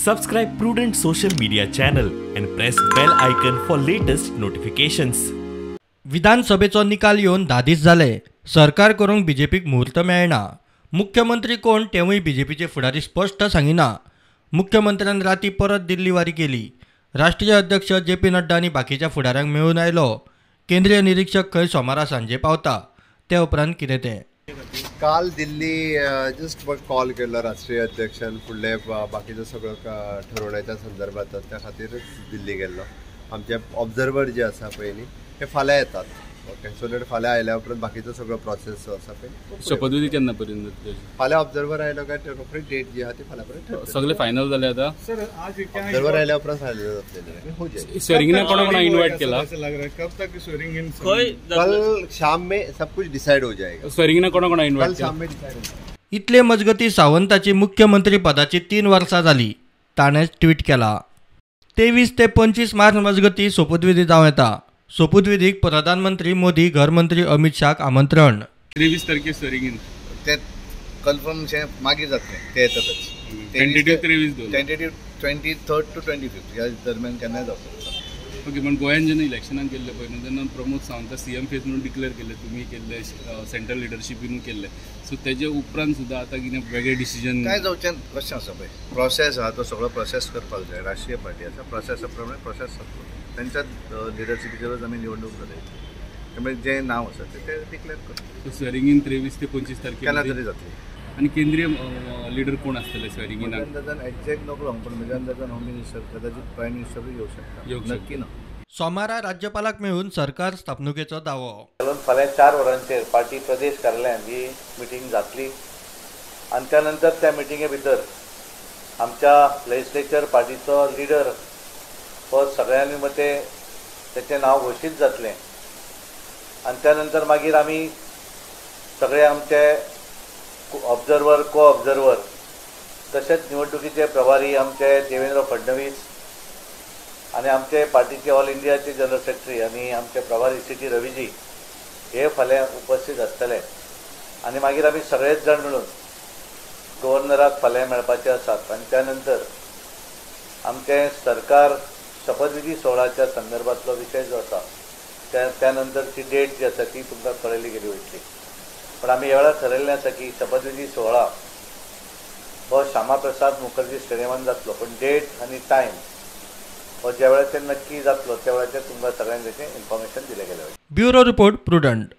Subscribe Prudent social media channel and press bell icon for latest notifications. विधानसभेचो निकाल येवन 10 दीस जाले. सरकार करूंक बीजेपीक मुहूर्त मेळना. मुख्यमंत्री कोण तेवूय बीजेपीचे फुडारी स्पश्ट सांगिना. मुख्यमंत्र्यान राती परत दिल्ली वारी केली. राष्ट्रीय अध्यक्ष जे पी नड्डा आनी बाकीच्या फुडाऱ्यांक मेळून आयलो. केंद्रीय निरीक्षक खंय सोमारा सांजे पावता. ते उपरांत कितें तें काल दिल्ली जस्ट कॉल केल्लो राष्ट्रीय अध्यक्षान फुडले बाकीचो सगळो ठरवण्याच्या संदर्भात, त्या खातीर दिल्ली गेल्लो. आमचे ऑब्जर्वर जे आसा पळय न्ही ते फाल्यां येतात. ओके, सो that फाल्यां आयल्या उपरांत बाकीचो सगळो प्रोसेस जो आसा पळय. शपथविधी केन्ना पर्यंत? फाल्यां ऑब्जर्वर आयलो काय रोखडी डेट जी आहा ती फाल्यां पर्यंत. सगळे फायनल जाले आता? ऑब्जर्वर आयल्या उपरांत फायनल जातले. स्वेरिंगना कोणा कोणा इन्वायट केला? कल शाम में सब कुछ डिसाइड हो जाएगा. स्वेरिंगना कोणा कोणा इन्वायट कल शाम में डिसाइड हो जाएगा. इतले मजगती सावंताची मुख्यमंत्री पदाची 3 वर्सां जाली. ताणें ट्वीट केला. 23 ते 25 मार्च मजगती सोपूतविधी जावं येता. सोपूतविधीक प्रधानमंत्री मोदी, घरमंत्री अमित शाहक आमंत्रण. 23 तारखे स्वेरिंग इन ते कन्फर्म शें मागीर जातलें. ते येतातच. टेंटेटिव्ह 23 टेंटेटिव्ह 23 टू 25 ह्या दरम्यान केन्नाय जावं शकता. ओके, पण गोंयान जेन्ना इलेक्शनाक गेल्ले पळय न्हू तेन्ना प्रमोद सावंत सीएम फेस म्हणून डिक्लेअर केल्ले, तुमी केल्ले, सेंट्रल लिडरशिपीनूय केल्ले. सो तेजे उपरांत सुद्दां आतां कितें वेगळे डिसिजन काय जावचें कशें आसा पळय, प्रोसेस आहा तो सगळो प्रोसेस करपाक जाय. राष्ट्रीय पार्टी आसा, प्रोसेसा प्रमाणे प्रोसेस जातलो. त्यांच्या लिडरशिपीचेरच आमी निवडणूक जाली, त्यामुळे जे नाव आसा ते डिक्लेअर करतले. स्वेरिंग इन 23 ते 25 तारखे केन्ना तरी जातली. आनी केंद्रीय लिडर कोण आसतले स्वेरिंग इन? अंदाजान एक्झॅक्ट नको पण म्हज्या अंदाजान होम मिनिस्टर, कदाचित प्रायम मिनिस्टरूय येवं शकता, नक्की ना. सोमारा राज्यपालाक मेळून सरकार स्थापणुकेचो दावो. फाल्यां 4 वरांचेर पार्टी प्रदेश कार्यालयांत ही मिटींग जातली आनी त्या नंतर त्या मिटिंगे भितर आमच्या लेजिस्लेचर पार्टीचो लिडर हो सगळ्यांनी मते तेचें नांव घोशीत जातलें. आनी त्या नंतर मागीर आमी सगळे आमचे ऑब्जर्वर, को ऑब्जर्वर तशेंच निवडणुकीचे प्रभारी आमचे देवेंद्र फडणवीस आनी आमचे पार्टीचे ऑल इंडियाचे जनरल सेक्रेटरी आनी आमचे प्रभारी सी टी रवीजी हे फाल्यां उपस्थित आसतले. आनी मागीर आमी सगळेच जाण मेळून गव्हर्नराक फाल्यां मेळपाचे आसात. आनी त्या नंतर आमचें सरकार शपथविधी सोहळ्याच्या संदर्भातलो विशय जो आसा त्या नंतरची डेट जी आसा ती तुमकां कळयली गेली वयतली. पण आमी ह्या वेळार ठरयल्लें आसा की शपथविधी सोहळा हो श्यामाप्रसाद मुखर्जी स्टेडियमान जातलो, पण डेट आनी टायम हो ज्या वेळाचेर नक्की जातलो त्या वेळाचेर तुमकां सगळ्यांक तेचें इन्फॉर्मेशन दिलें गेलें. Bureau report, Prudent.